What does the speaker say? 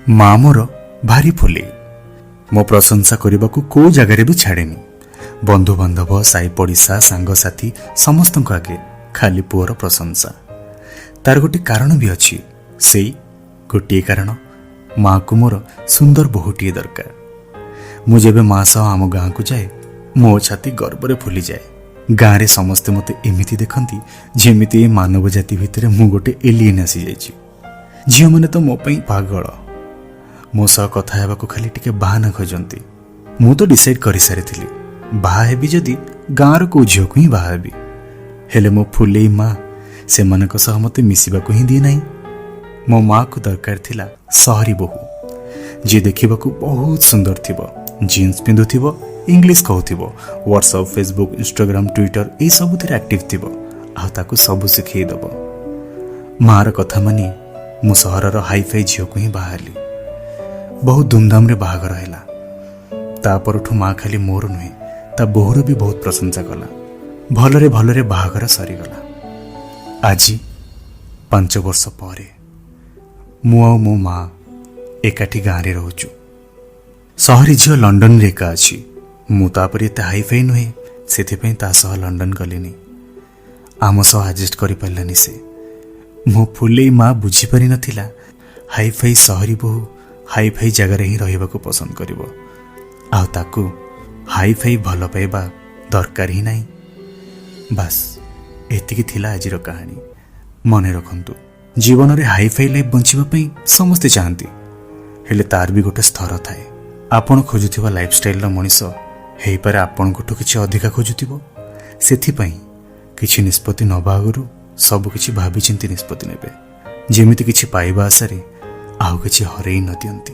ମା ମୋର ଭାରି ଫୁଲେଇ, ମୋ ପ୍ରଶଂସା କରିବାକୁ କେଉଁ ଜାଗାରେ ବି ଛାଡ଼େନି। ବନ୍ଧୁବାନ୍ଧବ, ସାହି ପଡ଼ିଶା, ସାଙ୍ଗସାଥି ସମସ୍ତଙ୍କ ଆଗେ ଖାଲି ପୁଅର ପ୍ରଶଂସା। ତାର ଗୋଟେ କାରଣ ବି ଅଛି। ସେଇ ଗୋଟିଏ କାରଣ, ମାଆକୁ ମୋର ସୁନ୍ଦର ବୋହୂଟିଏ ଦରକାର। ମୁଁ ଯେବେ ମା ସହ ଆମ ଗାଁକୁ ଯାଏ, ମୋ ଛାତି ଗର୍ବରେ ଫୁଲିଯାଏ। ଗାଁରେ ସମସ୍ତେ ମୋତେ ଏମିତି ଦେଖନ୍ତି, ଯେମିତି ଏ ମାନବ ଜାତି ଭିତରେ ମୁଁ ଗୋଟେ ଏଲିଏନ୍ ଆସିଯାଇଛି। ଝିଅମାନେ ତ ମୋ ପାଇଁ ପାଗଳ। ମୋ ସହ କଥା ହେବାକୁ ଖାଲି ଟିକେ ବାହାନା ଖୋଜନ୍ତି। ମୁଁ ତ ଡିସାଇଡ୍ କରିସାରିଥିଲି, ବାହା ହେବି ଯଦି ଗାଁର କୋଉ ଝିଅକୁ ହିଁ ବାହା ହେବି। ହେଲେ ମୋ ଫୁଲେଇ ମା ସେମାନଙ୍କ ସହ ମୋତେ ମିଶିବାକୁ ହିଁ ଦିଏ ନାହିଁ। ମୋ ମାଆକୁ ଦରକାର ଥିଲା ସହରୀ ବୋହୂ, ଯିଏ ଦେଖିବାକୁ ବହୁତ ସୁନ୍ଦର ଥିବ, ଜିନ୍ସ ପିନ୍ଧୁଥିବ, ଇଂଲିଶ କହୁଥିବ, ହ୍ୱାଟ୍ସଆପ୍, ଫେସବୁକ୍, ଇନଷ୍ଟାଗ୍ରାମ, ଟ୍ୱିଟର ଏଇସବୁଥିରେ ଆକ୍ଟିଭ୍ ଥିବ ଆଉ ତାକୁ ସବୁ ଶିଖେଇ ଦେବ। ମାଆର କଥା ମାନି ମୁଁ ସହରର ହାଇଫାଇ ଝିଅକୁ ହିଁ ବାହା ହେଲି। ବହୁତ ଧୁମଧାମରେ ବାହାଘର ହେଲା। ତା ପରଠୁ ମା ଖାଲି ମୋର ନୁହେଁ, ତା ବୋହୂର ବି ବହୁତ ପ୍ରଶଂସା କଲା। ଭଲରେ ଭଲରେ ବାହାଘର ସରିଗଲା। ଆଜି 5 ବର୍ଷ ପରେ ମୁଁ ଆଉ ମୋ ମା ଏକାଠି ଗାଁରେ ରହୁଛୁ। ସହରୀ ଝିଅ ଲଣ୍ଡନରେ ଏକା ଅଛି। ମୁଁ ତାପରେ ଏତେ ହାଇଫାଇ ନୁହେଁ, ସେଥିପାଇଁ ତା ସହ ଲଣ୍ଡନ ଗଲିନି। ଆମ ସହ ଆଡଜଷ୍ଟ କରିପାରିଲାନି ସେ। ମୋ ଫୁଲେଇ ମା ବୁଝିପାରିନଥିଲା, ହାଇଫାଇ ସହରୀ ବୋହୂ ହାଇଫାଇ ଜାଗାରେ ହିଁ ରହିବାକୁ ପସନ୍ଦ କରିବ ଆଉ ତାକୁ ହାଇଫାଇ ଭଲ ପାଇବା ଦରକାର ହିଁ ନାହିଁ। ବାସ୍, ଏତିକି ଥିଲା ଆଜିର କାହାଣୀ। ମନେ ରଖନ୍ତୁ, ଜୀବନରେ ହାଇଫାଇ ଲାଇଫ୍ ବଞ୍ଚିବା ପାଇଁ ସମସ୍ତେ ଚାହାନ୍ତି, ହେଲେ ତାର ବି ଗୋଟେ ସ୍ତର ଥାଏ। ଆପଣ ଖୋଜୁଥିବା ଲାଇଫଷ୍ଟାଇଲର ମଣିଷ ହେଇପାରେ ଆପଣଙ୍କଠୁ କିଛି ଅଧିକା ଖୋଜୁଥିବ। ସେଥିପାଇଁ କିଛି ନିଷ୍ପତ୍ତି ନେବା ଆଗରୁ ସବୁକିଛି ଭାବିଚିନ୍ତି ନିଷ୍ପତ୍ତି ନେବେ, ଯେମିତି କିଛି ପାଇବା ଆଶାରେ ଆଉ କିଛି ହରେଇ ନ ଦିଅନ୍ତି।